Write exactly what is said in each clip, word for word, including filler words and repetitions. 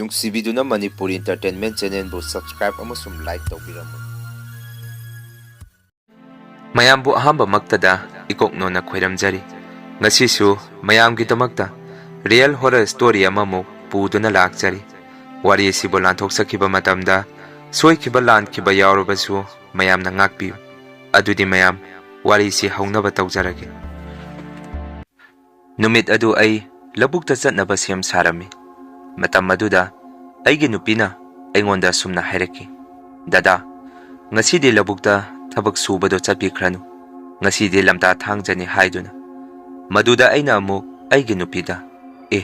ꯅꯨꯡꯁꯤꯕꯤꯗꯨꯅ Manipuri Entertainment Channelꯕꯨ subscribe ꯑꯃꯁꯨꯡ like ꯇꯧꯕꯤꯔꯝꯃꯨ꯫ ꯃꯌꯥꯝꯕꯨ ꯑꯍꯥꯟꯕꯃꯛꯇꯗ ꯏꯀꯣꯛꯅꯣꯅ ꯈꯣꯏꯔꯝꯖꯔꯤ꯫ ꯉꯁꯤꯁꯨ ꯃꯌꯥꯝꯒꯤꯗꯃꯛꯇ real horror story ꯑꯃꯃꯨꯛ ꯄꯨꯗꯨꯅ ꯂꯥꯛꯆꯔꯤ꯫ ꯋꯥꯔꯤ ꯑꯁꯤꯕꯨ ꯂꯥꯟꯊꯣꯛꯆꯈꯤꯕ ꯃꯇꯝꯗ ꯁꯣꯏꯈꯤꯕ ꯂꯥꯟꯈꯤꯕ ꯌꯥꯎꯔꯕꯁꯨ ꯃꯌꯥꯝꯅ ꯉꯥꯛꯄꯤꯌꯨ꯫ ꯑꯗꯨꯗꯤ ꯃꯌꯥꯝ, ꯋꯥꯔꯤꯁꯤ ꯍꯧꯅꯕ ꯇꯧꯖꯔꯒꯦ꯫ ꯅꯨꯃꯤꯠ ꯑꯗꯨ ꯑꯩ ꯂꯧꯕꯨꯛꯇ ꯆꯠꯅꯕ ꯁꯦꯝ ꯁꯥꯔꯝꯃꯤ꯫ ꯃꯇꯝ ꯑꯗꯨꯗ ꯑꯩꯒꯤ ꯅꯨꯄꯤꯅ ꯑꯩꯉꯣꯟꯗ ꯑꯁꯨꯝꯅ ꯍꯥꯏꯔꯛꯈꯤ, "ꯗꯗꯥ, ꯉꯁꯤꯗꯤ ꯂꯧꯕꯨꯛꯇ ꯊꯕꯛ ꯁꯨꯕꯗꯣ ꯆꯠꯄꯤꯈ꯭ꯔꯅꯨ꯫ ꯉꯁꯤꯗꯤ ꯂꯝꯇꯥ ꯊꯥꯡꯖꯅꯤ" ꯍꯥꯏꯗꯨꯅ꯫ ꯃꯗꯨꯗ ꯑꯩꯅ ꯑꯃꯨꯛ ꯑꯩꯒꯤ ꯅꯨꯄꯤꯗ, "ꯑꯦ,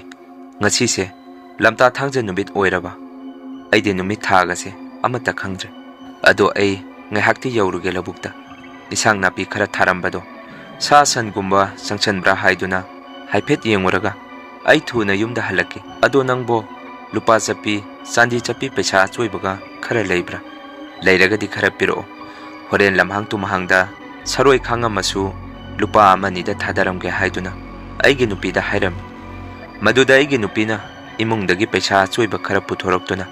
ꯉꯁꯤꯁꯦ ꯂꯝꯇꯥ ꯊꯥꯡꯖ ꯅꯨꯃꯤꯠ ꯑꯣꯏꯔꯕ? ꯑꯩꯗꯤ ꯅꯨꯃꯤꯠ ꯊꯥꯒꯁꯦ ꯑꯃꯠꯇ ꯈꯪꯗ꯭ꯔꯦ꯫ ꯑꯗꯣ ꯑꯩ ꯉꯥꯏꯍꯥꯛꯇꯤ ꯌꯧꯔꯨꯒꯦ ꯂꯧꯕꯨꯛꯇ꯫ ꯏꯟꯁꯥꯡ ꯅꯥꯄꯤ ꯈꯔ ꯊꯥꯔꯝꯕꯗꯣ ꯁꯥ ꯁꯟꯒꯨꯝꯕ ꯆꯪꯁꯟꯕ꯭ꯔꯥ ꯍꯥꯏꯗꯨꯅ ꯍꯥꯏꯐꯦꯠ ꯌꯦꯡꯉꯨꯔꯒ ꯑꯩ ꯊꯨꯅ ꯌꯨꯝꯗ ꯍꯜꯂꯛꯀꯦ꯫ ꯑꯗꯣ ꯅꯪꯕꯣ ꯂꯨꯄꯥ ꯆꯠꯄꯤ, ꯆꯥꯟꯗꯤ ꯆꯠꯄꯤ ꯄꯩꯁꯥ ꯑꯆꯣꯏꯕꯒ ꯈꯔ ꯂꯩꯕ꯭ꯔꯥ? ꯂꯩꯔꯒꯗꯤ ꯈꯔ ꯄꯤꯔꯛꯑꯣ꯫ ꯍꯣꯔꯦꯟ ꯂꯝꯍꯥꯡ ꯇꯨꯝꯍꯥꯡꯗ ꯁꯔꯣꯏ ꯈꯥꯡ ꯑꯃꯁꯨ ꯂꯨꯄꯥ ꯑꯃ ꯑꯅꯤꯗ ꯊꯥꯗꯔꯝꯒꯦ" ꯍꯥꯏꯗꯨꯅ ꯑꯩꯒꯤ ꯅꯨꯄꯤꯗ ꯍꯥꯏꯔꯝꯃꯤ꯫ ꯃꯗꯨꯗ ꯑꯩꯒꯤ ꯅꯨꯄꯤꯅ ꯏꯃꯨꯡꯗꯒꯤ ꯄꯩꯁꯥ ꯑꯆꯣꯏꯕ ꯈꯔ ꯄꯨꯊꯣꯔꯛꯇꯨꯅ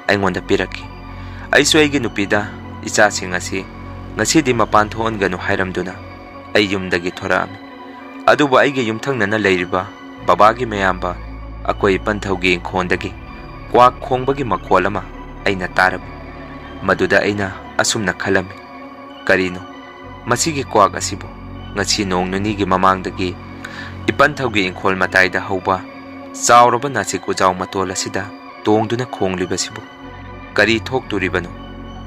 ꯑꯩꯉꯣꯟꯗ ꯄꯤꯔꯛꯈꯤ꯫ ꯑꯩꯁꯨ ꯑꯩꯒꯤ ꯅꯨꯄꯤꯗ ꯏꯆꯥꯁꯤꯡ ꯑꯁꯤ ꯉꯁꯤꯗꯤ ꯃꯄꯥꯟ ꯊꯣꯛꯍꯟꯒꯅꯨ ꯍꯥꯏꯔꯝꯗꯨꯅ ꯑꯩ ꯌꯨꯝꯗꯒꯤ ꯊꯣꯔꯛꯑꯝꯃꯤ꯫ ꯑꯗꯨꯕꯨ ꯑꯩꯒꯤ ꯌꯨꯝꯊꯪꯅꯅ ꯂꯩꯔꯤꯕ ꯕꯕꯥꯒꯤ ꯃꯌꯥꯝꯕ ꯑꯀꯣꯏ ꯄꯟꯊꯧꯒꯤ ꯏꯪꯈꯣꯜꯗꯒꯤ ꯀ꯭ꯋꯥꯛ ꯈꯣꯡꯕꯒꯤ ꯃꯈꯣꯜ ꯑꯃ ꯑꯩꯅ ꯇꯥꯔꯝꯃꯤ꯫ ꯃꯗꯨꯗ ꯑꯩꯅ ꯑꯁꯨꯝꯅ ꯈꯜꯂꯝꯃꯤ, "ꯀꯔꯤꯅꯣ ꯃꯁꯤꯒꯤ ꯀ꯭ꯋꯥꯛ ꯑꯁꯤꯕꯨ? ꯉꯁꯤ ꯅꯣꯡ ꯅꯤꯅꯤꯒꯤ ꯃꯃꯥꯡꯗꯒꯤ ꯏꯄꯟꯊꯧꯒꯤ ꯏꯪꯈꯣꯜ ꯃꯇꯥꯏꯗ ꯍꯧꯕ ꯆꯥꯎꯔꯕ ꯅꯥꯁꯤꯛ ꯎꯖꯥꯎ ꯃꯇꯣꯜ ꯑꯁꯤꯗ ꯇꯣꯡꯗꯨꯅ ꯈꯣꯡꯂꯤꯕꯁꯤꯕꯨ? ꯀꯔꯤ ꯊꯣꯛꯇꯣꯔꯤꯕꯅꯣ?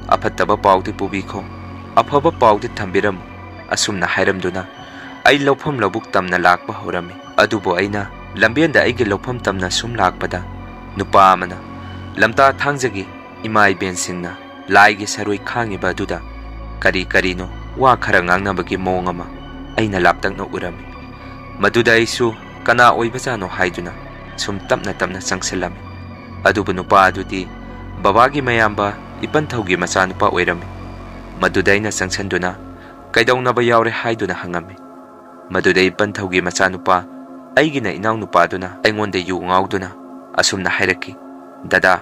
ꯑꯐꯠꯇꯕ ꯄꯥꯎꯗꯤ ꯄꯨꯕꯤꯈꯣ, ꯑꯐꯕ ꯄꯥꯎꯗꯤ ꯊꯝꯕꯤꯔꯝꯃꯨ" ꯑꯁꯨꯝꯅ ꯍꯥꯏꯔꯝꯗꯨꯅ ꯑꯩ ꯂꯧꯐꯝ ꯂꯧꯕꯨꯛ ꯇꯝꯅ ꯂꯥꯛꯄ ꯍꯧꯔꯝꯃꯤ꯫ ꯑꯗꯨꯕꯨ ꯑꯩꯅ ꯂꯝꯕꯦꯟꯗ ꯑꯩꯒꯤ ꯂꯧꯐꯝ ꯇꯝꯅ ꯁꯨꯝ ꯂꯥꯛꯄꯗ ꯅꯨꯄꯥ ꯑꯃꯅ ꯂꯝꯇꯥ ꯊꯥꯡꯖꯒꯤ ꯏꯃꯥ ꯏꯕꯦꯟꯁꯤꯡꯅ ꯂꯥꯏꯒꯤ ꯁꯔꯣꯏ ꯈꯥꯡꯉꯤꯕ ꯑꯗꯨꯗ ꯀꯔꯤ ꯀꯔꯤꯅꯣ ꯋꯥ ꯈꯔ ꯉꯥꯡꯅꯕꯒꯤ ꯃꯑꯣꯡ ꯑꯃ ꯑꯩꯅ ꯂꯥꯞꯇꯛꯅ ꯎꯔꯝꯃꯤ꯫ ꯃꯗꯨꯗ ꯑꯩꯁꯨ ꯀꯅꯥ ꯑꯣꯏꯕꯖꯥꯠꯅꯣ ꯍꯥꯏꯗꯨꯅ ꯁꯨꯝ ꯇꯞꯅ ꯇꯞꯅ ꯆꯪꯁꯤꯜꯂꯝꯃꯤ꯫ ꯑꯗꯨꯕꯨ ꯅꯨꯄꯥ ꯑꯗꯨꯗꯤ ꯕꯕꯥꯒꯤ ꯃꯌꯥꯝꯕ ꯏꯄꯟꯊꯧꯒꯤ ꯃꯆꯥꯅꯨꯄꯥ ꯑꯣꯏꯔꯝꯃꯤ꯫ ꯃꯗꯨꯗ ꯑꯩꯅ ꯆꯪꯁꯤꯟꯗꯨꯅ "ꯀꯩꯗꯧꯅꯕ ꯌꯥꯎꯔꯦ?" ꯍꯥꯏꯗꯨꯅ ꯍꯪꯉꯝꯃꯤ꯫ ꯃꯗꯨꯗ ꯏꯄꯟꯊꯧꯒꯤ ꯃꯆꯥꯅꯨꯄꯥ, ꯑꯩꯒꯤꯅ ꯏꯅꯥꯎꯅꯨꯄꯥꯗꯨꯅ ꯑꯩꯉꯣꯟꯗ ꯌꯨ ꯉꯥꯎꯗꯨꯅ ꯑꯁꯨꯝꯅ ꯍꯥꯏꯔꯛꯈꯤ, "ꯗꯗꯥ,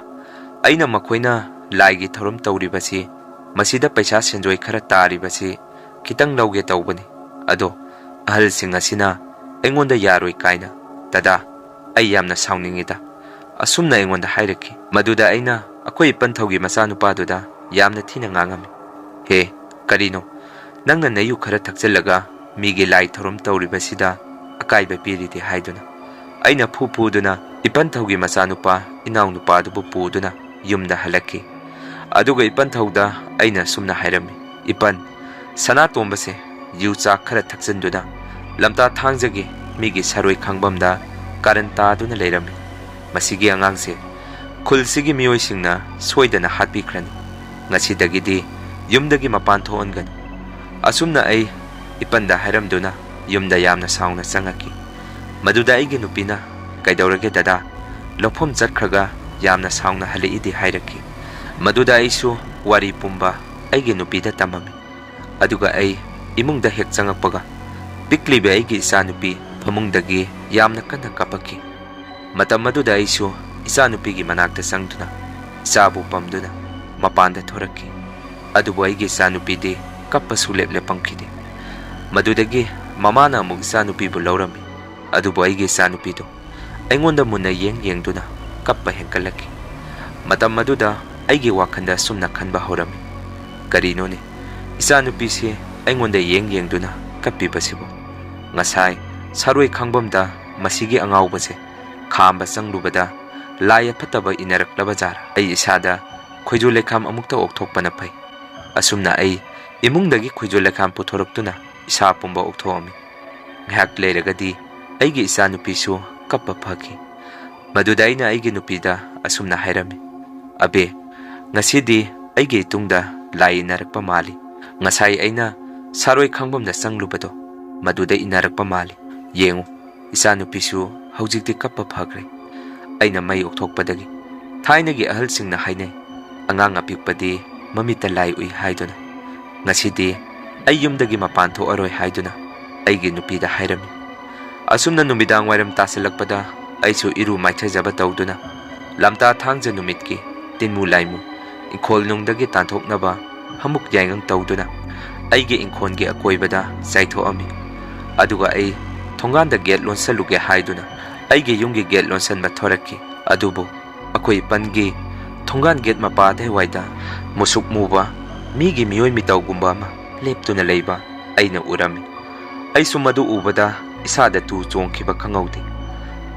ꯑꯩꯅ ꯃꯈꯣꯏꯅ ꯂꯥꯏꯒꯤ ꯊꯧꯔꯝ ꯇꯧꯔꯤꯕꯁꯤ, ꯃꯁꯤꯗ ꯄꯩꯁꯥ ꯁꯦꯟꯖꯣꯏ ꯈꯔ ꯇꯥꯔꯤꯕꯁꯤ ꯈꯤꯇꯪ ꯂꯧꯒꯦ ꯇꯧꯕꯅꯤ꯫ ꯑꯗꯣ ꯑꯍꯜꯁꯤꯡ ꯑꯁꯤꯅ ꯑꯩꯉꯣꯟꯗ ꯌꯥꯔꯣꯏ ꯀꯥꯏꯅ꯫ ꯗꯗꯥ, ꯑꯩ ꯌꯥꯝꯅ ꯁꯥꯎꯅꯤꯡꯉꯤꯗ", ꯑꯁꯨꯝꯅ ꯑꯩꯉꯣꯟꯗ ꯍꯥꯏꯔꯛꯈꯤ꯫ ꯃꯗꯨꯗ ꯑꯩꯅ ꯑꯩꯈꯣꯏ ꯏꯄꯟꯊꯧꯒꯤ ꯃꯆꯥꯅꯨꯄꯥꯗꯨꯗ ꯌꯥꯝꯅ ꯊꯤꯅ ꯉꯥꯡꯉꯝꯃꯤ꯫ "ꯍꯦ, ꯀꯔꯤꯅꯣ? ꯅꯪꯅ ꯅꯌꯨ ꯈꯔ ꯊꯛꯆꯜꯂꯒ ꯃꯤꯒꯤ ꯂꯥꯏ ꯊꯧꯔꯝ ꯇꯧꯔꯤꯕꯁꯤꯗ ꯑꯀꯥꯏꯕ ꯄꯤꯔꯤꯗꯤ?" ꯍꯥꯏꯗꯨꯅ ꯑꯩꯅ ꯐꯨ ꯐꯨꯗꯨꯅ ꯏꯄꯟꯊꯧꯒꯤ ꯃꯆꯥꯅꯨꯄꯥ ꯏꯅꯥꯎꯅꯨꯄꯥꯗꯨꯕꯨ ꯄꯨꯗꯨꯅ ꯌꯨꯝꯗ ꯍꯜꯂꯛꯈꯤ꯫ ꯑꯗꯨꯒ ꯏꯄꯟꯊꯧꯗ ꯑꯩꯅ ꯑꯁꯨꯝꯅ ꯍꯥꯏꯔꯝꯃꯤ, "ꯏꯄꯟ, ꯁꯅꯥꯇꯣꯝꯕꯁꯦ ꯌꯨ ꯆꯥꯛ ꯈꯔ ꯊꯛꯆꯤꯟꯗꯨꯅ ꯂꯝꯇꯥ ꯊꯥꯡꯖꯒꯤ ꯃꯤꯒꯤ ꯁꯔꯣꯏ ꯈꯥꯡꯕꯝꯗ ꯀꯥꯔꯟ ꯇꯥꯗꯨꯅ ꯂꯩꯔꯝꯃꯤ꯫ ꯃꯁꯤꯒꯤ ꯑꯉꯥꯡꯁꯦ ꯈꯨꯜꯁꯤꯒꯤ ꯃꯤꯑꯣꯏꯁꯤꯡꯅ ꯁꯣꯏꯗꯅ ꯍꯥꯠꯄꯤꯈ꯭ꯔꯅꯤ꯫ ꯉꯁꯤꯗꯒꯤꯗꯤ ꯌꯨꯝꯗꯒꯤ ꯃꯄꯥꯟ ꯊꯣꯛꯍꯟꯒꯅꯨ"꯫ ꯑꯁꯨꯝꯅ ꯑꯩ ꯏꯄꯟꯗ ꯍꯥꯏꯔꯝꯗꯨꯅ ꯌꯨꯝꯗ ꯌꯥꯝꯅ ꯁꯥꯎꯅ ꯆꯪꯉꯛꯈꯤ꯫ ꯃꯗꯨꯗ ꯑꯩꯒꯤ ꯅꯨꯄꯤꯅ, "ꯀꯩꯗꯧꯔꯒꯦ ꯗꯗꯥ? ꯂꯧꯐꯝ ꯆꯠꯈ꯭ꯔꯒ ꯌꯥꯝꯅ ꯁꯥꯎꯅ ꯍꯜꯂꯛꯏꯗꯤ?" ꯍꯥꯏꯔꯛꯈꯤ꯫ ꯃꯗꯨꯗ ꯑꯩꯁꯨ ꯋꯥꯔꯤ ꯄꯨꯝꯕ ꯑꯩꯒꯤ ꯅꯨꯄꯤꯗ ꯇꯝꯃꯝꯃꯤ꯫ ꯑꯗꯨꯒ ꯑꯩ ꯏꯃꯨꯡꯗ ꯍꯦꯛ ꯆꯪꯉꯛꯄꯒ ꯄꯤꯛꯂꯤꯕꯤ ꯑꯩꯒꯤ ꯏꯆꯥꯅꯨꯄꯤ ꯐꯃꯨꯡꯗꯒꯤ ꯌꯥꯝꯅ ꯀꯟꯅ ꯀꯞꯄꯛꯈꯤ꯫ ꯃꯇꯝ ꯑꯗꯨꯗ ꯑꯩꯁꯨ ꯏꯆꯥꯅꯨꯄꯤꯒꯤ ꯃꯅꯥꯛꯇ ꯆꯪꯗꯨꯅ ꯏꯆꯥꯕꯨ ꯄꯝꯗꯨꯅ ꯃꯄꯥꯟꯗ ꯊꯣꯔꯛꯈꯤ꯫ ꯑꯗꯨꯕꯨ ꯑꯩꯒꯤ ꯏꯆꯥꯅꯨꯄꯤꯗꯤ ꯀꯞꯄ ꯁꯨꯛꯂꯦꯞ ꯂꯦꯞꯄꯝꯈꯤꯗꯦ꯫ ꯃꯗꯨꯗꯒꯤ ꯃꯃꯥꯅ ꯑꯃꯨꯛ ꯏꯆꯥꯅꯨꯄꯤꯕꯨ ꯂꯧꯔꯝꯃꯤ꯫ ꯑꯗꯨꯕꯨ ꯑꯩꯒꯤ ꯏꯆꯥꯅꯨꯄꯤꯗꯨ ꯑꯩꯉꯣꯟꯗ ꯃꯨꯟꯅ ꯌꯦꯡ ꯌꯦꯡꯗꯨꯅ ꯀꯞꯄ ꯍꯦꯟꯒꯠꯂꯛꯈꯤ꯫ ꯃꯇꯝ ꯑꯗꯨꯗ ꯑꯩꯒꯤ ꯋꯥꯈꯜꯗ ꯑꯁꯨꯝꯅ ꯈꯟꯕ ꯍꯧꯔꯝꯃꯤ, "ꯀꯔꯤꯅꯣꯅꯦ, ꯏꯆꯥꯅꯨꯄꯤꯁꯤ ꯑꯩꯉꯣꯟꯗ ꯌꯦꯡ ꯌꯦꯡꯗꯨꯅ ꯀꯞꯄꯤꯕꯁꯤꯕꯨ? ꯉꯁꯥꯏ ꯁꯥꯔꯣꯏ ꯈꯥꯡꯕꯝꯗ ꯃꯁꯤꯒꯤ ꯑꯉꯥꯎꯕꯁꯦ ꯈꯥꯝꯕ ꯆꯪꯂꯨꯕꯗ ꯂꯥꯏ ꯑꯐꯠꯇꯕ ꯏꯟꯅꯔꯛꯂꯕ ꯖꯥꯔ? ꯑꯩ ꯏꯁꯥꯗ ꯈꯣꯏꯖꯨ ꯂꯩꯈꯥꯝ ꯑꯃꯨꯛꯇ ꯑꯣꯛꯊꯣꯛꯄꯅ ꯐꯩ"꯫ ꯑꯁꯨꯝꯅ ꯑꯩ ꯏꯃꯨꯡꯗꯒꯤ ꯈꯣꯏꯖꯨ ꯂꯩꯈꯥꯝ ꯄꯨꯊꯣꯔꯛꯇꯨꯅ ꯏꯁꯥ ꯄꯨꯝꯕ ꯑꯣꯛꯊꯣꯛꯑꯝꯃꯤ꯫ ꯉꯥꯏꯍꯥꯛ ꯂꯩꯔꯒꯗꯤ ꯑꯩꯒꯤ ꯏꯆꯥꯅꯨꯄꯤꯁꯨ ꯀꯞꯄ ꯐꯈꯤ꯫ ꯃꯗꯨꯗ ꯑꯩꯅ ꯑꯩꯒꯤ ꯅꯨꯄꯤꯗ ꯑꯁꯨꯝꯅ ꯍꯥꯏꯔꯝꯃꯤ, "ꯑꯕꯦ, ꯉꯁꯤꯗꯤ ꯑꯩꯒꯤ ꯏꯇꯨꯡꯗ ꯂꯥꯏ ꯏꯟꯅꯔꯛꯄ ꯃꯥꯜꯂꯤ꯫ ꯉꯁꯥꯏ ꯑꯩꯅ ꯁꯥꯔꯣꯏ ꯈꯥꯡꯕꯝꯗ ꯆꯪꯂꯨꯕꯗꯣ, ꯃꯗꯨꯗ ꯏꯟꯅꯔꯛꯄ ꯃꯥꯜꯂꯤ꯫ ꯌꯦꯡꯉꯨ, ꯏꯆꯥꯅꯨꯄꯤꯁꯨ ꯍꯧꯖꯤꯛꯇꯤ ꯀꯞꯄ ꯐꯈ꯭ꯔꯦ"꯫ ꯑꯩꯅ ꯃꯩ ꯑꯣꯛꯊꯣꯛꯄꯗꯒꯤ, ꯊꯥꯏꯅꯒꯤ ꯑꯍꯜꯁꯤꯡꯅ ꯍꯥꯏꯅꯩ, "ꯑꯉꯥꯡ ꯑꯄꯤꯛꯄꯗꯤ ꯃꯃꯤꯠꯇ ꯂꯥꯏ ꯎꯏ" ꯍꯥꯏꯗꯨꯅ꯫ ꯉꯁꯤꯗꯤ ꯑꯩ ꯌꯨꯝꯗꯒꯤ ꯃꯄꯥꯟ ꯊꯣꯛꯑꯔꯣꯏ ꯍꯥꯏꯗꯨꯅ ꯑꯩꯒꯤ ꯅꯨꯄꯤꯗ ꯍꯥꯏꯔꯝꯃꯤ꯫ ꯑꯁꯨꯝꯅ ꯅꯨꯃꯤꯗꯥꯡ ꯋꯥꯏꯔꯝ ꯇꯥꯁꯤꯜꯂꯛꯄꯗ ꯑꯩꯁꯨ ꯏꯔꯨ ꯃꯥꯏꯊꯖꯕ ꯇꯧꯗꯨꯅ ꯂꯝꯇꯥ ꯊꯥꯡꯖ ꯅꯨꯃꯤꯠꯀꯤ ꯇꯤꯟꯃꯨ ꯂꯥꯏꯃꯨ ꯏꯪꯈꯣꯜ ꯅꯨꯡꯗꯒꯤ ꯇꯥꯟꯊꯣꯛꯅꯕ ꯍꯃꯨꯛ ꯌꯥꯏꯉꯪ ꯇꯧꯗꯨꯅ ꯑꯩꯒꯤ ꯏꯪꯈꯣꯜꯒꯤ ꯑꯀꯣꯏꯕꯗ ꯆꯥꯏꯊꯣꯛꯑꯝꯃꯤ꯫ ꯑꯗꯨꯒ ꯑꯩ ꯊꯣꯡꯒꯥꯟꯗ ꯒꯦꯠ ꯂꯣꯟꯁꯜꯂꯨꯒꯦ ꯍꯥꯏꯗꯨꯅ ꯑꯩꯒꯤ ꯌꯨꯝꯒꯤ ꯒꯦꯠ ꯂꯣꯟꯁꯟꯕ ꯊꯣꯔꯛꯈꯤ꯫ ꯑꯗꯨꯕꯨ ꯑꯩꯈꯣꯏ ꯏꯄꯟꯒꯤ ꯊꯣꯡꯒꯥꯟ ꯒꯦꯠ ꯃꯄꯥ ꯑꯗꯨꯋꯥꯏꯗ ꯃꯨꯁꯨꯛ ꯃꯨꯕ ꯃꯤꯒꯤ ꯃꯤꯑꯣꯏ ꯃꯤꯇꯧꯒꯨꯝꯕ ꯑꯃ ꯂꯦꯞꯇꯨꯅ ꯂꯩꯕ ꯑꯩꯅ ꯎꯔꯝꯃꯤ꯫ ꯑꯩꯁꯨ ꯃꯗꯨ ꯎꯕꯗ ꯏꯁꯥꯗ ꯇꯨ ꯆꯣꯡꯈꯤꯕ ꯈꯪꯍꯧꯗꯦ꯫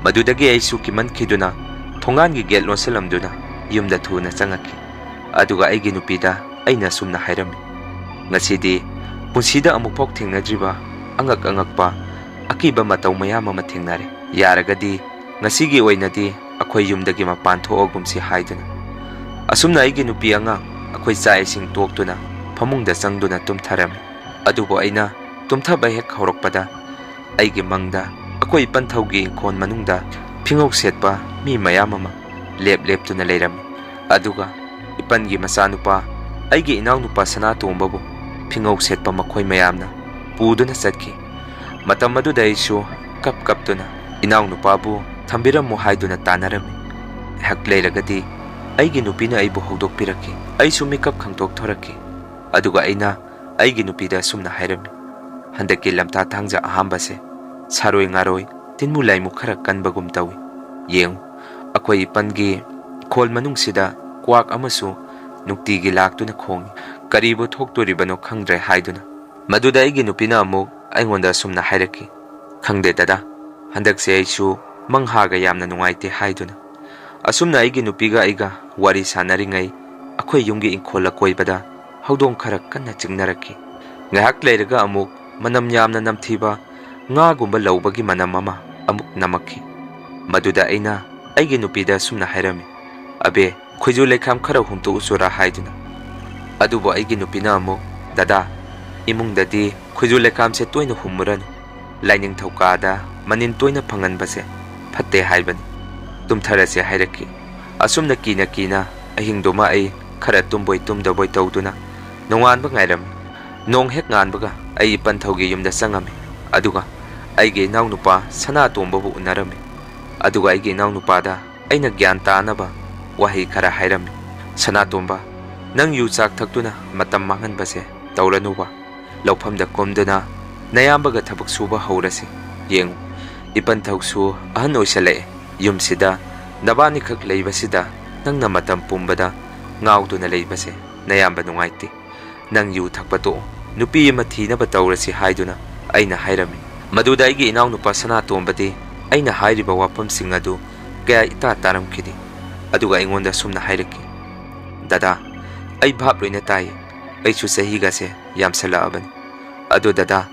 ꯃꯗꯨꯗꯒꯤ ꯑꯩꯁꯨ ꯀꯤꯃꯟꯈꯤꯗꯨꯅ ꯊꯣꯡꯒꯥꯟꯒꯤ ꯒꯦꯠ ꯂꯣꯟꯁꯤꯜꯂꯝꯗꯨꯅ ꯌꯨꯝꯗ ꯊꯨꯅ ꯆꯪꯉꯛꯈꯤ꯫ ꯑꯗꯨꯒ ꯑꯩꯒꯤ ꯅꯨꯄꯤꯗ ꯑꯩꯅ ꯑꯁꯨꯝꯅ ꯍꯥꯏꯔꯝꯃꯤ, "ꯉꯁꯤꯗꯤ ꯄꯨꯟꯁꯤꯗ ꯑꯃꯨꯛꯐꯥꯎ ꯊꯦꯡꯅꯗ꯭ꯔꯤꯕ ꯑꯉꯛ ꯑꯉꯛꯄ ꯑꯀꯤꯕ ꯃꯇꯧ ꯃꯌꯥꯝ ꯑꯃ ꯊꯦꯡꯅꯔꯦ꯫ ꯌꯥꯔꯒꯗꯤ ꯉꯁꯤꯒꯤ ꯑꯣꯏꯅꯗꯤ ꯑꯩꯈꯣꯏ ꯌꯨꯝꯗꯒꯤ ꯃꯄꯥꯟ ꯊꯣꯛꯑꯒꯨꯝꯁꯤ" ꯍꯥꯏꯗꯨꯅ꯫ ꯑꯁꯨꯝꯅ ꯑꯩꯒꯤ ꯅꯨꯄꯤ ꯑꯉꯥꯡ ꯑꯩꯈꯣꯏ ꯆꯥꯛ ꯏꯁꯤꯡ ꯇꯣꯛꯇꯨꯅ ꯐꯃꯨꯡꯗ ꯆꯪꯗꯨꯅ ꯇꯨꯝꯊꯔꯝꯃꯤ꯫ ꯑꯗꯨꯕꯨ ꯑꯩꯅ ꯇꯨꯝꯊꯕ ꯍꯦꯛ ꯍꯧꯔꯛꯄꯗ ꯑꯩꯒꯤ ꯃꯪꯗ ꯑꯩꯈꯣꯏ ꯏꯄꯟꯊꯧꯒꯤ ꯏꯪꯈꯣꯜ ꯃꯅꯨꯡꯗ ꯐꯤꯉꯧ ꯁꯦꯠꯄ ꯃꯤ ꯃꯌꯥꯝ ꯑꯃ ꯂꯦꯞ ꯂꯦꯞꯇꯨꯅ ꯂꯩꯔꯝꯃꯤ꯫ ꯑꯗꯨꯒ ꯏꯄꯟꯒꯤ ꯃꯆꯥꯅꯨꯄꯥ ꯑꯩꯒꯤ ꯏꯅꯥꯎꯅꯨꯄꯥ ꯁꯅꯥꯇꯣꯝꯕꯕꯨ ꯐꯤꯉꯧ ꯁꯦꯠꯄ ꯃꯈꯣꯏ ꯃꯌꯥꯝꯅ ꯄꯨꯗꯨꯅ ꯆꯠꯈꯤ꯫ ꯃꯇꯝ ꯑꯗꯨꯗ ꯑꯩꯁꯨ ꯀꯞ ꯀꯞꯇꯨꯅ ꯏꯅꯥꯎꯅꯨꯄꯥꯕꯨ ꯊꯝꯕꯤꯔꯝꯃꯨ ꯍꯥꯏꯗꯨꯅ ꯇꯥꯟꯅꯔꯝꯃꯤ꯫ ꯉꯥꯏꯍꯥꯛ ꯂꯩꯔꯒꯗꯤ ꯑꯩꯒꯤ ꯅꯨꯄꯤꯅ ꯑꯩꯕꯨ ꯍꯧꯗꯣꯛꯄꯤꯔꯛꯈꯤ꯫ ꯑꯩꯁꯨ ꯃꯤꯀꯞ ꯈꯪꯇꯣꯛꯊꯣꯔꯛꯈꯤ꯫ ꯑꯗꯨꯒ ꯑꯩꯅ ꯑꯩꯒꯤ ꯅꯨꯄꯤꯗ ꯑꯁꯨꯝꯅ ꯍꯥꯏꯔꯝꯃꯤ, "ꯍꯟꯗꯛꯀꯤ ꯂꯝꯇꯥ ꯊꯥꯡꯖ ꯑꯍꯥꯝꯕꯁꯦ ꯁꯥꯔꯣꯏ ꯉꯥꯔꯣꯏ ꯇꯤꯟꯃꯨ ꯂꯥꯏꯃꯨ ꯈꯔ ꯀꯟꯕꯒꯨꯝ ꯇꯧꯏ꯫ ꯌꯦꯡꯉꯨ, ꯑꯩꯈꯣꯏ ꯏꯄꯟꯒꯤ ꯈꯣꯜ ꯃꯅꯨꯡꯁꯤꯗ ꯀ꯭ꯋꯥꯛ ꯑꯃꯁꯨ ꯅꯨꯡꯇꯤꯒꯤ ꯂꯥꯛꯇꯨꯅ ꯈꯣꯡꯏ꯫ ꯀꯔꯤꯕꯨ ꯊꯣꯛꯇꯣꯔꯤꯕꯅꯣ ꯈꯪꯗ꯭ꯔꯦ" ꯍꯥꯏꯗꯨꯅ꯫ ꯃꯗꯨꯗ ꯑꯩꯒꯤ ꯅꯨꯄꯤꯅ ꯑꯃꯨꯛ ꯑꯩꯉꯣꯟꯗ ꯑꯁꯨꯝꯅ ꯍꯥꯏꯔꯛꯈꯤ, "ꯈꯪꯗꯦ ꯗꯗꯥ, ꯍꯟꯗꯛꯁꯦ ꯑꯩꯁꯨ ꯃꯪꯍꯥꯒ ꯌꯥꯝꯅ ꯅꯨꯡꯉꯥꯏꯇꯦ" ꯍꯥꯏꯗꯨꯅ꯫ ꯑꯁꯨꯝꯅ ꯑꯩꯒꯤ ꯅꯨꯄꯤꯒ ꯑꯩꯒ ꯋꯥꯔꯤ ꯁꯥꯟꯅꯔꯤꯉꯩ ꯑꯩꯈꯣꯏ ꯌꯨꯝꯒꯤ ꯏꯪꯈꯣꯜ ꯑꯀꯣꯏꯕꯗ ꯍꯧꯗꯣꯡ ꯈꯔ ꯀꯟꯅ ꯆꯤꯛꯅꯔꯛꯈꯤ꯫ ꯉꯥꯏꯍꯥꯛ ꯂꯩꯔꯒ ꯑꯃꯨꯛ ꯃꯅꯝ ꯌꯥꯝꯅ ꯅꯝꯊꯤꯕ ꯉꯥꯒꯨꯝꯕ ꯂꯧꯕꯒꯤ ꯃꯅꯝ ꯑꯃ ꯑꯃꯨꯛ ꯅꯝꯃꯛꯈꯤ꯫ ꯃꯗꯨꯗ ꯑꯩꯅ ꯑꯩꯒꯤ ꯅꯨꯄꯤꯗ ꯑꯁꯨꯝꯅ ꯍꯥꯏꯔꯝꯃꯤ, "ꯑꯕꯦ, ꯈꯣꯏꯖꯨ ꯂꯩꯈꯥꯝ ꯈꯔ ꯍꯨꯝꯇꯣꯛꯎꯆꯨꯔꯥ?" ꯍꯥꯏꯗꯨꯅ꯫ ꯑꯗꯨꯕꯨ ꯑꯩꯒꯤ ꯅꯨꯄꯤꯅ ꯑꯃꯨꯛ, "ꯗꯗꯥ, ꯏꯃꯨꯡꯗꯗꯤ ꯈꯣꯏꯖꯨ ꯂꯩꯈꯥꯝꯁꯦ ꯇꯣꯏꯅ ꯍꯨꯝꯃꯨꯔꯅꯨ꯫ ꯂꯥꯏꯅꯤꯡꯊꯧ ꯀꯥꯗ ꯃꯅꯤꯟ ꯇꯣꯏꯅ ꯐꯪꯍꯟꯕꯁꯦ ꯐꯠꯇꯦ ꯍꯥꯏꯕꯅꯤ꯫ ꯇꯨꯝꯊꯔꯁꯦ" ꯍꯥꯏꯔꯛꯈꯤ꯫ ꯑꯁꯨꯝꯅ ꯀꯤꯅ ꯀꯤꯅ ꯑꯍꯤꯡꯗꯨꯃ ꯑꯩ ꯈꯔ ꯇꯨꯝꯕꯣꯏ ꯇꯨꯝꯗꯕꯣꯏ ꯇꯧꯗꯨꯅ ꯅꯣꯡꯉꯥꯟꯕ ꯉꯥꯏꯔꯝꯃꯤ꯫ ꯅꯣꯡ ꯍꯦꯛ ꯉꯥꯟꯕꯒ ꯑꯩ ꯏꯄꯟꯊꯧꯒꯤ ꯌꯨꯝꯗ ꯆꯪꯉꯝꯃꯤ꯫ ꯑꯗꯨꯒ ꯑꯩꯒꯤ ꯏꯅꯥꯎꯅꯨꯄꯥ ꯁꯅꯥꯇꯣꯝꯕꯕꯨ ꯎꯅꯔꯝꯃꯤ꯫ ꯑꯗꯨꯒ ꯑꯩꯒꯤ ꯏꯅꯥꯎꯅꯨꯄꯥꯗ ꯑꯩꯅ ꯒ꯭ꯌꯥꯟ ꯇꯥꯅꯕ ꯋꯥꯍꯩ ꯈꯔ ꯍꯥꯏꯔꯝꯃꯤ꯫ "ꯁꯅꯥꯇꯣꯝꯕ, ꯅꯪ ꯌꯨ ꯆꯥꯛ ꯊꯛꯇꯨꯅ ꯃꯇꯝ ꯃꯥꯡꯍꯟꯕꯁꯦ ꯇꯧꯔꯅꯨꯕ꯫ ꯂꯧꯐꯝꯗ ꯀꯨꯝꯗꯨꯅ ꯅꯌꯥꯝꯕꯒ ꯊꯕꯛ ꯁꯨꯕ ꯍꯧꯔꯁꯤ꯫ ꯌꯦꯡꯉꯨ, ꯏꯄꯟꯊꯧꯁꯨ ꯑꯍꯟ ꯑꯣꯏꯁꯜꯂꯛꯑꯦ꯫ ꯌꯨꯝꯁꯤꯗ ꯅꯕꯥꯅꯤꯈꯛ ꯂꯩꯕꯁꯤꯗ ꯅꯪꯅ ꯃꯇꯝ ꯄꯨꯝꯕꯗ ꯉꯥꯎꯗꯨꯅ ꯂꯩꯕꯁꯦ ꯅꯌꯥꯝꯕ ꯅꯨꯡꯉꯥꯏꯇꯦ꯫ ꯅꯪ ꯌꯨ ꯊꯛꯄ ꯇꯣꯛꯑꯣ, ꯅꯨꯄꯤ ꯑꯃ ꯊꯤꯅꯕ ꯇꯧꯔꯁꯤ" ꯍꯥꯏꯗꯨꯅ ꯑꯩꯅ ꯍꯥꯏꯔꯝꯃꯤ꯫ ꯃꯗꯨꯗ ꯑꯩꯒꯤ ꯏꯅꯥꯎꯅꯨꯄꯥ ꯁꯅꯥꯇꯣꯝꯕꯗꯤ ꯑꯩꯅ ꯍꯥꯏꯔꯤꯕ ꯋꯥꯐꯝꯁꯤꯡ ꯑꯗꯨ ꯀꯌꯥ ꯏꯇꯥ ꯇꯥꯔꯝꯈꯤꯗꯦ꯫ ꯑꯗꯨꯒ ꯑꯩꯉꯣꯟꯗ ꯑꯁꯨꯝꯅ ꯍꯥꯏꯔꯛꯈꯤ, "ꯗꯗꯥ, ꯑꯩ ꯚꯥꯞ ꯂꯣꯏꯅ ꯇꯥꯏ꯫ ꯑꯩꯁꯨ ꯆꯍꯤꯒꯁꯦ ꯌꯥꯝꯁꯜꯂꯛꯑꯕꯅꯤ꯫ ꯑꯗꯣ ꯗꯗꯥ,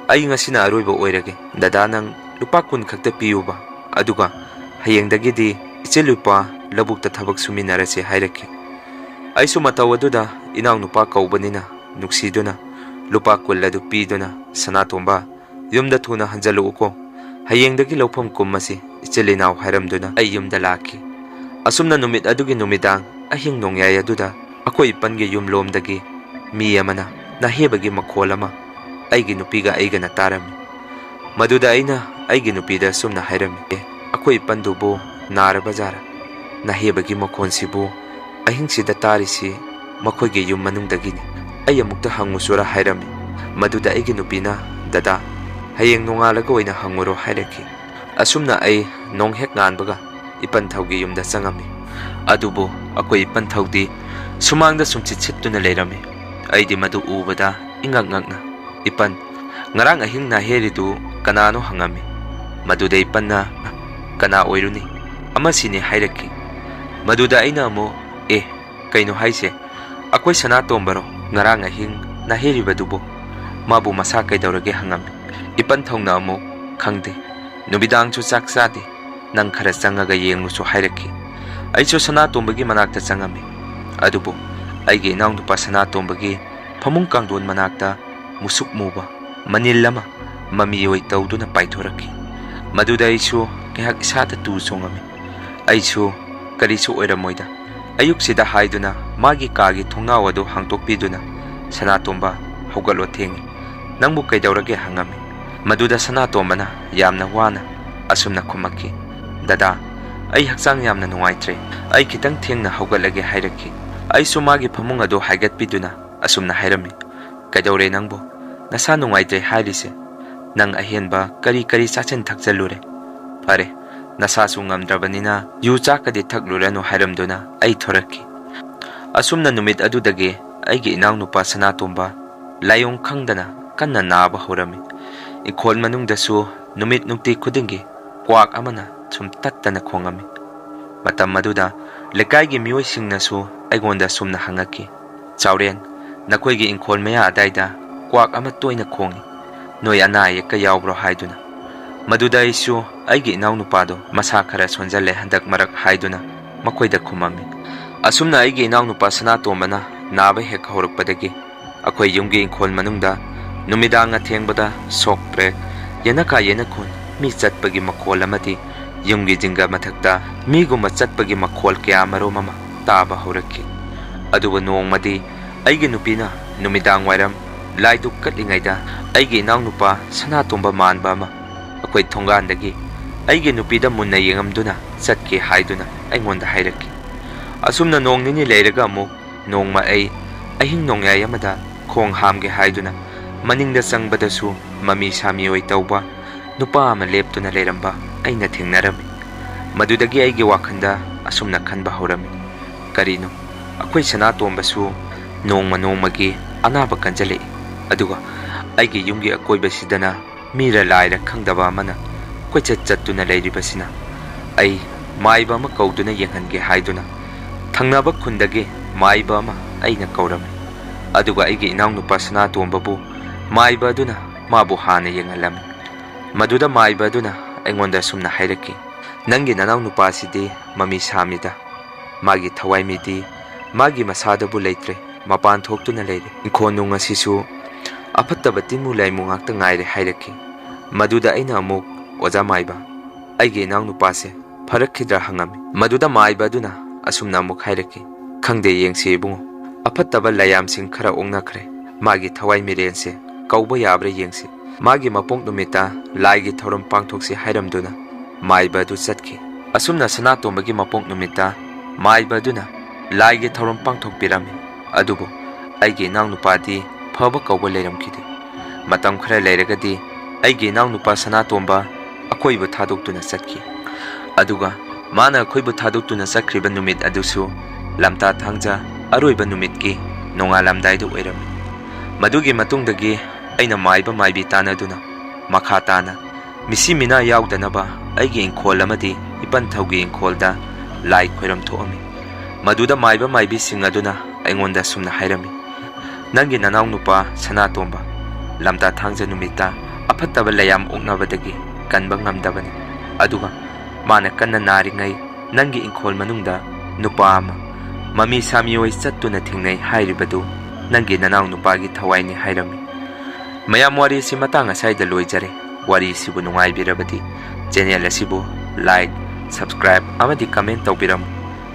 ꯑꯩ ꯉꯁꯤꯅ ꯑꯔꯣꯏꯕ ꯑꯣꯏꯔꯒꯦ꯫ ꯗꯗꯥ, ꯅꯪ ꯂꯨꯄꯥ ꯀꯨꯟ ꯈꯛꯇ ꯄꯤꯌꯨꯕ, ꯑꯗꯨꯒ ꯍꯌꯦꯡꯗꯒꯤꯗꯤ ꯏꯆꯦ ꯂꯨꯄꯥ ꯂꯧꯕꯨꯛꯇ ꯊꯕꯛ ꯁꯨꯃꯤꯟꯅꯔꯁꯦ" ꯍꯥꯏꯔꯛꯈꯤ꯫ ꯑꯩꯁꯨ ꯃꯇꯧ ꯑꯗꯨꯗ ꯏꯅꯥꯎꯅꯨꯄꯥ ꯀꯧꯕꯅꯤꯅ ꯅꯨꯡꯁꯤꯗꯨꯅ ꯂꯨꯄꯥ ꯀꯨꯟ ꯑꯗꯨ ꯄꯤꯗꯨꯅ, "ꯁꯅꯥꯇꯣꯝꯕ, ꯌꯨꯝꯗ ꯊꯨꯅ ꯍꯟꯖꯜꯂꯛꯎꯀꯣ꯫ ꯍꯌꯦꯡꯗꯒꯤ ꯂꯧꯐꯝ ꯀꯨꯝꯃꯁꯤ, ꯏꯆꯤꯜ ꯏꯅꯥꯎ" ꯍꯥꯏꯔꯝꯗꯨꯅ ꯑꯩ ꯌꯨꯝꯗ ꯂꯥꯛꯈꯤ꯫ ꯑꯁꯨꯝꯅ ꯅꯨꯃꯤꯠ ꯑꯗꯨꯒꯤ ꯅꯨꯃꯤꯗꯥꯡ ꯑꯍꯤꯡ ꯅꯣꯡꯌꯥꯏ ꯑꯗꯨꯗ ꯑꯩꯈꯣꯏ ꯏꯄꯟꯒꯤ ꯌꯨꯝꯂꯣꯝꯗꯒꯤ ꯃꯤ ꯑꯃꯅ ꯅꯥꯍꯦꯕꯒꯤ ꯃꯈꯣꯜ ꯑꯃ ꯑꯩꯒꯤ ꯅꯨꯄꯤꯒ ꯑꯩꯒꯅ ꯇꯥꯔꯝꯃꯤ꯫ ꯃꯗꯨꯗ ꯑꯩꯅ ꯑꯩꯒꯤ ꯅꯨꯄꯤꯗ ꯑꯁꯨꯝꯅ ꯍꯥꯏꯔꯝꯃꯤ, "ꯑꯦ, ꯑꯩꯈꯣꯏ ꯏꯄꯟꯗꯨꯕꯨ ꯅꯥꯔꯕ ꯖꯥꯔꯥ? ꯅꯥꯍꯦꯕꯒꯤ ꯃꯈꯣꯟꯁꯤꯕꯨ ꯑꯍꯤꯡꯁꯤꯗ ꯇꯥꯔꯤꯁꯤ ꯃꯈꯣꯏꯒꯤ ꯌꯨꯝ ꯃꯅꯨꯡꯗꯒꯤꯅꯤ꯫ ꯑꯩ ꯑꯃꯨꯛꯇ ꯍꯪꯉꯨꯆꯨꯔꯥ?" ꯍꯥꯏꯔꯝꯃꯤ꯫ ꯃꯗꯨꯗ ꯑꯩꯒꯤ ꯅꯨꯄꯤꯅ, "ꯗꯗꯥ, ꯍꯌꯦꯡ ꯅꯣꯡꯉꯥꯜꯂꯒ ꯑꯣꯏꯅ ꯍꯪꯉꯨꯔꯣ" ꯍꯥꯏꯔꯛꯈꯤ꯫ ꯑꯁꯨꯝꯅ ꯑꯩ ꯅꯣꯡ ꯍꯦꯛ ꯉꯥꯟꯕꯒ ꯏꯄꯟꯊꯧꯒꯤ ꯌꯨꯝꯗ ꯆꯪꯉꯝꯃꯤ꯫ ꯑꯗꯨꯕꯨ ꯑꯩꯈꯣꯏ ꯏꯄꯟꯊꯧꯗꯤ ꯁꯨꯃꯥꯡꯗ ꯁꯨꯝꯆꯤꯠ ꯁꯤꯠꯇꯨꯅ ꯂꯩꯔꯝꯃꯤ꯫ ꯑꯩꯗꯤ ꯃꯗꯨ ꯎꯕꯗ ꯏꯉꯛ ꯉꯛꯅ, "ꯏꯄꯟ, ꯉꯔꯥꯡ ꯑꯍꯤꯡ ꯅꯥꯍꯦꯔꯤꯗꯨ ꯀꯅꯥꯅꯣ?" ꯍꯪꯉꯝꯃꯤ꯫ ꯃꯗꯨꯗ ꯏꯄꯟꯅ, "ꯀꯅꯥ ꯑꯣꯏꯔꯨꯅꯤ? ꯑꯃꯁꯤꯅꯤ" ꯍꯥꯏꯔꯛꯈꯤ꯫ ꯃꯗꯨꯗ ꯑꯩꯅ ꯑꯃꯨꯛ, "ꯑꯦ, ꯀꯩꯅꯣ ꯍꯥꯏꯁꯦ? ꯑꯩꯈꯣꯏ ꯁꯅꯥꯇꯣꯝꯕꯔꯣ ꯉꯔꯥꯡ ꯑꯍꯤꯡ ꯅꯥꯍꯦꯔꯤꯕꯗꯨꯕꯨ? ꯃꯥꯕꯨ ꯃꯁꯥ ꯀꯩꯗꯧꯔꯒꯦ?" ꯍꯪꯉꯝꯃꯤ꯫ ꯏꯄꯟꯊꯧꯅ ꯑꯃꯨꯛ, "ꯈꯪꯗꯦ, ꯅꯨꯃꯤꯗꯥꯡꯁꯨ ꯆꯥꯛ ꯆꯥꯗꯦ, ꯅꯪ ꯈꯔ ꯆꯪꯉꯒ ꯌꯦꯡꯂꯨꯆꯣ" ꯍꯥꯏꯔꯛꯈꯤ꯫ ꯑꯩꯁꯨ ꯁꯅꯥꯇꯣꯝꯕꯒꯤ ꯃꯅꯥꯛꯇ ꯆꯪꯉꯝꯃꯤ꯫ ꯑꯗꯨꯕꯨ ꯑꯩꯒꯤ ꯏꯅꯥꯎꯅꯨꯄꯥ ꯁꯅꯥꯇꯣꯝꯕꯒꯤ ꯐꯃꯨꯡ ꯀꯥꯡꯊꯣꯟ ꯃꯅꯥꯛꯇ ꯃꯨꯁꯨꯛ ꯃꯨꯕ ꯃꯅꯤꯜ ꯑꯃ ꯃꯃꯤ ꯑꯣꯏ ꯇꯧꯗꯨꯅ ꯄꯥꯏꯊꯣꯔꯛꯈꯤ꯫ ꯃꯗꯨꯗ ꯑꯩꯁꯨ ꯉꯥꯏꯍꯥꯛ ꯏꯁꯥꯗ ꯇꯨ ꯆꯣꯡꯉꯝꯃꯤ꯫ ꯑꯩꯁꯨ ꯀꯔꯤꯁꯨ ꯑꯣꯏꯔꯝꯃꯣꯏꯗ, ꯑꯌꯨꯛꯁꯤꯗ ꯍꯥꯏꯗꯨꯅ ꯃꯥꯒꯤ ꯀꯥꯒꯤ ꯊꯣꯡꯅꯥꯎ ꯑꯗꯨ ꯍꯥꯡꯗꯣꯛꯄꯤꯗꯨꯅ, "ꯁꯅꯥꯇꯣꯝꯕ, ꯍꯧꯒꯠꯂꯣ, ꯊꯦꯡꯉꯤ꯫ ꯅꯪꯕꯨ ꯀꯩꯗꯧꯔꯒꯦ?" ꯍꯪꯉꯝꯃꯤ꯫ ꯃꯗꯨꯗ ꯁꯅꯥꯇꯣꯝꯕꯅ ꯌꯥꯝꯅ ꯋꯥꯅ ꯑꯁꯨꯝꯅ ꯈꯨꯝꯃꯛꯈꯤ, "ꯗꯗꯥ, "ꯑꯩ ꯍꯛꯆꯥꯡ ꯌꯥꯝꯅ ꯅꯨꯡꯉꯥꯏꯇ꯭ꯔꯦ, ꯑꯩ ꯈꯤꯇꯪ ꯊꯦꯡꯅ ꯍꯧꯒꯠꯂꯒꯦ" ꯍꯥꯏꯔꯛꯈꯤ꯫ ꯑꯩꯁꯨ ꯃꯥꯒꯤ ꯐꯃꯨꯡ ꯑꯗꯨ ꯍꯥꯏꯒꯠꯄꯤꯗꯨꯅ ꯑꯁꯨꯝꯅ ꯍꯥꯏꯔꯝꯃꯤ, "ꯀꯩꯗꯧꯔꯦ ꯅꯪꯕꯨ? ꯅꯁꯥ ꯅꯨꯡꯉꯥꯏꯇ꯭ꯔꯦ ꯍꯥꯏꯔꯤꯁꯦ? ꯅꯪ ꯑꯍꯦꯟꯕ ꯀꯔꯤ ꯀꯔꯤ ꯆꯥꯁꯤꯟ ꯊꯛꯆꯜꯂꯨꯔꯦ? ꯐꯔꯦ, ꯅꯁꯥꯁꯨ ꯉꯝꯗ꯭ꯔꯕꯅꯤꯅ ꯌꯨ ꯆꯥꯛꯀꯗꯤ ꯊꯛꯂꯨꯔꯅꯨ" ꯍꯥꯏꯔꯝꯗꯨꯅ ꯑꯩ ꯊꯣꯔꯛꯈꯤ꯫ ꯑꯁꯨꯝꯅ ꯅꯨꯃꯤꯠ ꯑꯗꯨꯗꯒꯤ ꯑꯩꯒꯤ ꯏꯅꯥꯎꯅꯨꯄꯥ ꯁꯅꯥꯇꯣꯝꯕ ꯂꯥꯏꯑꯣꯡ ꯈꯪꯗꯅ ꯀꯟꯅ ꯅꯥꯕ ꯍꯧꯔꯝꯃꯤ꯫ ꯏꯪꯈꯣꯜ ꯃꯅꯨꯡꯗꯁꯨ ꯅꯨꯃꯤꯠ ꯅꯨꯡꯇꯤ ꯈꯨꯗꯤꯡꯒꯤ ꯀ꯭ꯋꯥꯛ ꯑꯃꯅ ꯁꯨꯝ ꯇꯠꯇꯅ ꯈꯣꯡꯉꯝꯃꯤ꯫ ꯃꯇꯝ ꯑꯗꯨꯗ ꯂꯩꯀꯥꯏꯒꯤ ꯃꯤꯑꯣꯏꯁꯤꯡꯅꯁꯨ ꯑꯩꯉꯣꯟꯗ ꯁꯨꯝꯅ ꯍꯪꯉꯛꯈꯤ, "ꯆꯥꯎꯔꯦꯟ, ꯅꯈꯣꯏꯒꯤ ꯏꯪꯈꯣꯜ ꯃꯌꯥ ꯑꯗꯥꯏꯗ ꯀ꯭ꯋꯥꯛ ꯑꯃ ꯇꯣꯏꯅ ꯈꯣꯡꯏ, ꯅꯣꯏ ꯑꯅꯥ ꯑꯌꯦꯛꯀ ꯌꯥꯎꯕ꯭ꯔꯣ?" ꯍꯥꯏꯗꯨꯅ꯫ ꯃꯗꯨꯗ ꯑꯩꯁꯨ ꯑꯩꯒꯤ ꯏꯅꯥꯎꯅꯨꯄꯥꯗꯣ ꯃꯁꯥ ꯈꯔ ꯁꯣꯟꯖꯜꯂꯦ ꯍꯟꯗꯛ ꯃꯔꯛ ꯍꯥꯏꯗꯨꯅ ꯃꯈꯣꯏꯗ ꯈꯨꯝꯃꯝꯃꯤ꯫ ꯑꯁꯨꯝꯅ ꯑꯩꯒꯤ ꯏꯅꯥꯎꯅꯨꯄꯥ ꯁꯅꯥꯇꯣꯝꯕꯅ ꯅꯥꯕ ꯍꯦꯛ ꯍꯧꯔꯛꯄꯗꯒꯤ ꯑꯩꯈꯣꯏ ꯌꯨꯝꯒꯤ ꯏꯪꯈꯣꯜ ꯃꯅꯨꯡꯗ ꯅꯨꯃꯤꯗꯥꯡ ꯑꯊꯦꯡꯕꯗ ꯁꯣꯛ ꯄ꯭ꯔꯦꯛ, ꯌꯦꯅꯈꯥ ꯌꯦꯅꯈꯣꯟ, ꯃꯤ ꯆꯠꯄꯒꯤ ꯃꯈꯣꯜ ꯑꯃꯗꯤ ꯌꯨꯝꯒꯤ ꯖꯤꯡꯒ ꯃꯊꯛꯇ ꯃꯤꯒꯨꯝꯕ ꯆꯠꯄꯒꯤ ꯃꯈꯣꯜ ꯀꯌꯥ ꯃꯔꯨꯝ ꯑꯃ ꯇꯥꯕ ꯍꯧꯔꯛꯈꯤ꯫ ꯑꯗꯨꯕꯨ ꯅꯣꯡꯃꯗꯤ ꯑꯩꯒꯤ ꯅꯨꯄꯤꯅ ꯅꯨꯃꯤꯗꯥꯡ ꯋꯥꯏꯔꯝ ꯂꯥꯏꯗꯨꯛ ꯀꯠꯂꯤꯉꯩꯗ ꯑꯩꯒꯤ ꯏꯅꯥꯎꯅꯨꯄꯥ ꯁꯅꯥꯇꯣꯝꯕ ꯃꯥꯟꯕ ꯑꯃ ꯑꯩꯈꯣꯏ ꯊꯣꯡꯒꯥꯟꯗꯒꯤ ꯑꯩꯒꯤ ꯅꯨꯄꯤꯗ ꯃꯨꯟꯅ ꯌꯦꯡꯉꯝꯗꯨꯅ ꯆꯠꯈꯤ ꯍꯥꯏꯗꯨꯅ ꯑꯩꯉꯣꯟꯗ ꯍꯥꯏꯔꯛꯈꯤ꯫ ꯑꯁꯨꯝꯅ ꯅꯣꯡ ꯅꯤꯅꯤ ꯂꯩꯔꯒ ꯑꯃꯨꯛ ꯅꯣꯡꯃ ꯑꯩ ꯑꯍꯤꯡ ꯅꯣꯡꯌꯥꯏ ꯑꯃꯗ ꯈꯣꯡ ꯍꯥꯝꯒꯦ ꯍꯥꯏꯗꯨꯅ ꯃꯅꯤꯡꯗ ꯆꯪꯕꯗꯁꯨ ꯃꯃꯤ ꯁꯥꯃꯤ ꯑꯣꯏ ꯇꯧꯕ ꯅꯨꯄꯥ ꯑꯃ ꯂꯦꯞꯇꯨꯅ ꯂꯩꯔꯝꯕ ꯑꯩꯅ ꯊꯦꯡꯅꯔꯝꯃꯤ꯫ ꯃꯗꯨꯗꯒꯤ ꯑꯩꯒꯤ ꯋꯥꯈꯜꯗ ꯑꯁꯨꯝꯅ ꯈꯟꯕ ꯍꯧꯔꯝꯃꯤ, "ꯀꯔꯤꯅꯣ, ꯑꯩꯈꯣꯏ ꯁꯅꯥꯇꯣꯝꯕꯁꯨ ꯅꯣꯡꯃ ꯅꯣꯡꯃꯒꯤ ꯑꯅꯥꯕ ꯀꯟꯖꯜꯂꯛꯏ, ꯑꯗꯨꯒ ꯑꯩꯒꯤ ꯌꯨꯝꯒꯤ ꯑꯀꯣꯏꯕꯁꯤꯗꯅ ꯃꯤꯔ ꯂꯥꯏꯔ ꯈꯪꯗꯕ ꯑꯃꯅ ꯀꯣꯏꯆꯠ ꯆꯠꯇꯨꯅ ꯂꯩꯔꯤꯕꯁꯤꯅ?" ꯑꯩ ꯃꯥꯏꯕ ꯑꯃ ꯀꯧꯗꯨꯅ ꯌꯦꯡꯍꯟꯒꯦ ꯍꯥꯏꯗꯨꯅ ꯊꯪꯅꯕ ꯈꯨꯟꯗꯒꯤ ꯃꯥꯏꯕ ꯑꯃ ꯑꯩꯅ ꯀꯧꯔꯝꯃꯤ꯫ ꯑꯗꯨꯒ ꯑꯩꯒꯤ ꯏꯅꯥꯎꯅꯨꯄꯥ ꯁꯅꯥꯇꯣꯝꯕꯕꯨ ꯃꯥꯏꯕ ꯑꯗꯨꯅ ꯃꯥꯕꯨ ꯍꯥꯟꯅ ꯌꯦꯡꯍꯜꯂꯝꯃꯤ꯫ ꯃꯗꯨꯗ ꯃꯥꯏꯕ ꯑꯗꯨꯅ ꯑꯩꯉꯣꯟꯗ ꯑꯁꯨꯝꯅ ꯍꯥꯏꯔꯛꯈꯤ, "ꯅꯪꯒꯤ ꯅꯅꯥꯎꯅꯨꯄꯥꯁꯤꯗꯤ ꯃꯃꯤ ꯁꯥꯃꯤꯗ, ꯃꯥꯒꯤ ꯊꯋꯥꯏ ꯃꯤꯗꯤ ꯃꯥꯒꯤ ꯃꯁꯥꯗꯕꯨ ꯂꯩꯇ꯭ꯔꯦ, ꯃꯄꯥꯟ ꯊꯣꯛꯇꯨꯅ ꯂꯩꯔꯦ꯫ ꯏꯪꯈꯣꯜ ꯅꯨꯡ ꯑꯁꯤꯁꯨ ꯑꯐꯠꯇꯕ ꯇꯤꯟꯃꯨ ꯂꯥꯏꯃꯨ ꯉꯥꯛꯇ ꯉꯥꯏꯔꯦ" ꯍꯥꯏꯔꯛꯈꯤ꯫ ꯃꯗꯨꯗ ꯑꯩꯅ ꯑꯃꯨꯛ, "ꯑꯣꯖꯥ ꯃꯥꯏꯕ, ꯑꯩꯒꯤ ꯏꯅꯥꯎꯅꯨꯄꯥꯁꯦ ꯐꯔꯛꯈꯤꯗ꯭ꯔꯥ?" ꯍꯪꯉꯝꯃꯤ꯫ ꯃꯗꯨꯗ ꯃꯥꯏꯕ ꯑꯗꯨꯅ ꯑꯁꯨꯝꯅ ꯑꯃꯨꯛ ꯍꯥꯏꯔꯛꯈꯤ, "ꯈꯪꯗꯦ, ꯌꯦꯡꯁꯤ ꯏꯕꯨꯡꯉꯣ, ꯑꯐꯠꯇꯕ ꯂꯥꯏꯌꯥꯝꯁꯤꯡ ꯈꯔ ꯑꯣꯛꯅꯈ꯭ꯔꯦ, ꯃꯥꯒꯤ ꯊꯋꯥꯏ ꯃꯤꯔꯦꯟꯁꯦ ꯀꯧꯕ ꯌꯥꯕ꯭ꯔꯥ ꯌꯦꯡꯁꯤ꯫ ꯃꯥꯒꯤ ꯃꯄꯣꯛ ꯅꯨꯃꯤꯠꯇ ꯂꯥꯏꯒꯤ ꯊꯧꯔꯝ ꯄꯥꯡꯊꯣꯛꯁꯤ" ꯍꯥꯏꯔꯝꯗꯨꯅ ꯃꯥꯏꯕ ꯑꯗꯨ ꯆꯠꯈꯤ꯫ ꯑꯁꯨꯝꯅ ꯁꯅꯥꯇꯣꯝꯕꯒꯤ ꯃꯄꯣꯛ ꯅꯨꯃꯤꯠꯇ ꯃꯥꯏꯕ ꯑꯗꯨꯅ ꯂꯥꯏꯒꯤ ꯊꯧꯔꯝ ꯄꯥꯡꯊꯣꯛꯄꯤꯔꯝꯃꯤ꯫ ꯑꯗꯨꯕꯨ ꯑꯩꯒꯤ ꯏꯅꯥꯎꯅꯨꯄꯥꯗꯤ ꯐꯕ ꯀꯧꯕ ꯂꯩꯔꯝꯈꯤꯗꯦ꯫ ꯃꯇꯝ ꯈꯔ ꯂꯩꯔꯒꯗꯤ ꯑꯩꯒꯤ ꯏꯅꯥꯎꯅꯨꯄꯥ ꯁꯅꯥꯇꯣꯝꯕ ꯑꯩꯈꯣꯏꯕꯨ ꯊꯥꯗꯣꯛꯇꯨꯅ ꯆꯠꯈꯤ꯫ ꯑꯗꯨꯒ ꯃꯥꯅ ꯑꯩꯈꯣꯏꯕꯨ ꯊꯥꯗꯣꯛꯇꯨꯅ ꯆꯠꯈ꯭ꯔꯤꯕ ꯅꯨꯃꯤꯠ ꯑꯗꯨꯁꯨ ꯂꯝꯇꯥ ꯊꯥꯡꯖ ꯑꯔꯣꯏꯕ ꯅꯨꯃꯤꯠꯀꯤ ꯅꯣꯡꯉꯥꯜꯂꯝꯗꯥꯏꯗ ꯑꯣꯏꯔꯝꯃꯤ꯫ ꯃꯗꯨꯒꯤ ꯃꯇꯨꯡꯗꯒꯤ ꯑꯩꯅ ꯃꯥꯏꯕ ꯃꯥꯏꯕꯤ ꯇꯥꯟꯅꯗꯨꯅ ꯃꯈꯥ ꯇꯥꯅ ꯃꯤꯁꯤ ꯃꯤꯅꯥ ꯌꯥꯎꯗꯅꯕ ꯑꯩꯒꯤ ꯏꯪꯈꯣꯜ ꯑꯃꯗꯤ ꯏꯄꯟꯊꯧꯒꯤ ꯏꯪꯈꯣꯜꯗ ꯂꯥꯏ ꯈꯣꯏꯔꯝ ꯊꯣꯛꯑꯝꯃꯤ꯫ ꯃꯗꯨꯗ ꯃꯥꯏꯕ ꯃꯥꯏꯕꯤꯁꯤꯡ ꯑꯗꯨꯅ ꯑꯩꯉꯣꯟꯗ ꯑꯁꯨꯝꯅ ꯍꯥꯏꯔꯝꯃꯤ, "ꯅꯪꯒꯤ ꯅꯅꯥꯎꯅꯨꯄꯥ ꯁꯅꯥꯇꯣꯝꯕ ꯂꯝꯇꯥ ꯊꯥꯡꯖ ꯅꯨꯃꯤꯠꯇ ꯑꯐꯠꯇꯕ ꯂꯩꯌꯥꯝ ꯑꯣꯛꯅꯕꯗꯒꯤ ꯀꯟꯕ ꯉꯝꯗꯕꯅꯤ꯫ ꯑꯗꯨꯒ ꯃꯥꯅ ꯀꯟꯅ ꯅꯥꯔꯤꯉꯩ ꯅꯪꯒꯤ ꯏꯪꯈꯣꯜ ꯃꯅꯨꯡꯗ ꯅꯨꯄꯥ ꯑꯃ ꯃꯃꯤ ꯁꯥꯃꯤꯑꯣꯏ ꯆꯠꯇꯨꯅ ꯊꯦꯡꯅꯩ ꯍꯥꯏꯔꯤꯕꯗꯨ ꯅꯪꯒꯤ ꯅꯅꯥꯎ ꯅꯨꯄꯥꯒꯤ ꯊꯋꯥꯏꯅꯤ" ꯍꯥꯏꯔꯝꯃꯤ꯫ ꯃꯌꯥꯝ, ꯋꯥꯔꯤꯁꯤ ꯃꯇꯥꯡ ꯑꯁ꯭ꯋꯥꯏꯗ ꯂꯣꯏꯖꯔꯦ꯫ ꯋꯥꯔꯤꯁꯤꯕꯨ ꯅꯨꯡꯉꯥꯏꯕꯤꯔꯕꯗꯤ channel ꯑꯁꯤꯕꯨ like, subscribe ꯑꯃꯗꯤ comment ꯇꯧꯕꯤꯔꯝꯃꯨ꯫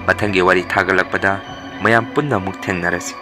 ꯃꯊꯪꯒꯤ ꯋꯥꯔꯤ ꯊꯥꯒꯠꯂꯛꯄꯗ ꯃꯌꯥꯝ ꯄꯨꯟꯅ ꯑꯃꯨꯛ ꯊꯦꯡꯅꯔꯁꯤ꯫